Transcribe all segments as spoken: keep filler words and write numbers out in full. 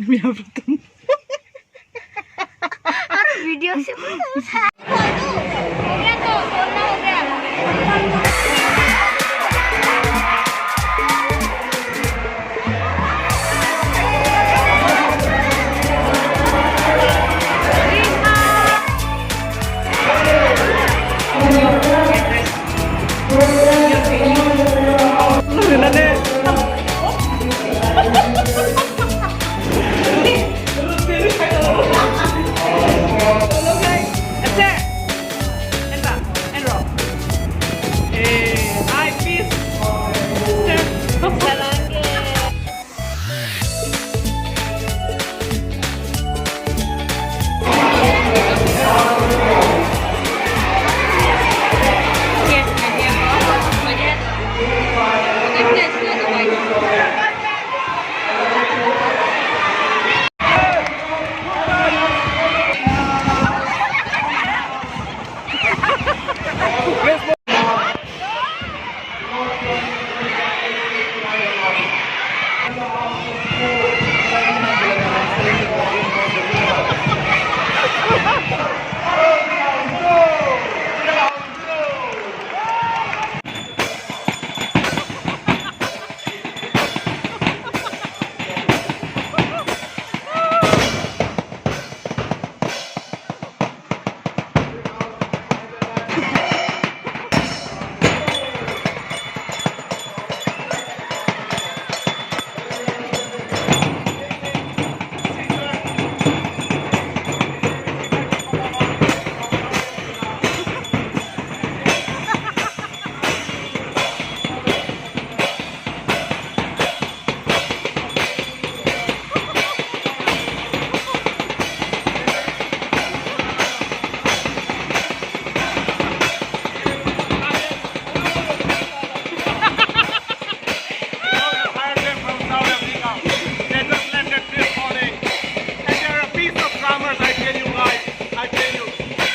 Aro video se. They just landed this morning. And they're a piece of drummers, I tell you guys. I tell you.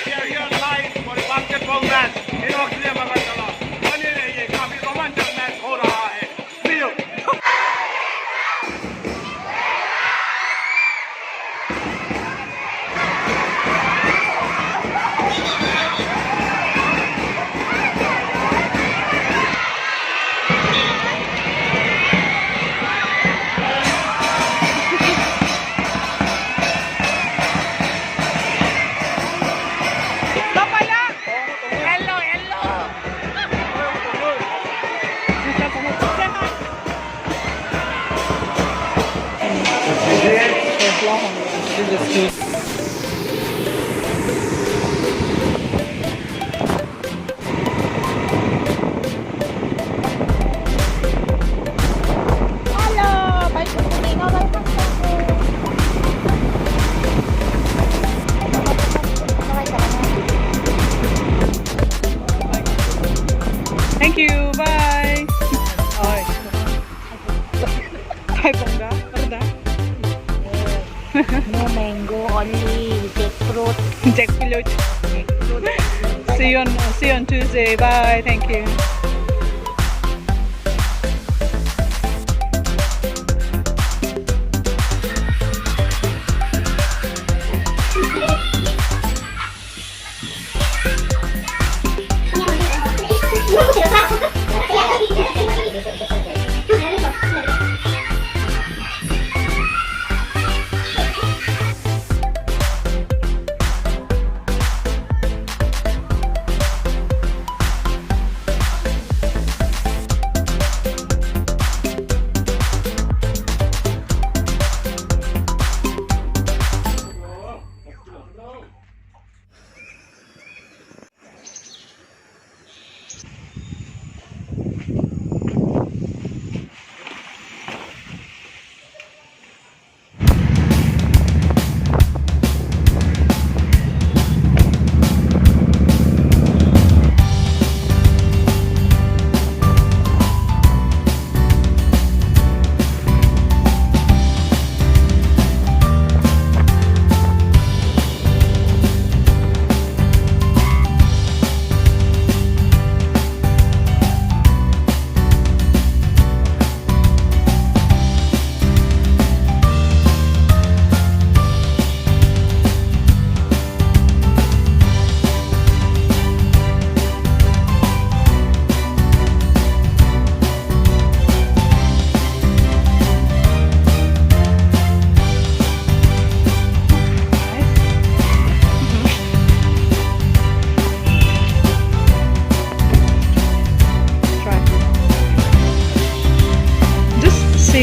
They are here live for a basketball match in Oxley Agartala. बने रहिए, काफी रोमांचक मैच हो रहा है। See you. Hello, hello. Thank you, bye. Oi. Thai pong da, apa da? No mango, only jackfruit. Jackfruit. See you on, see you on Tuesday. Bye. Thank you.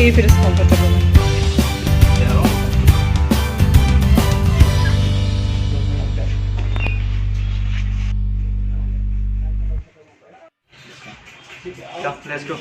He feels comfortable. Yeah, let's go.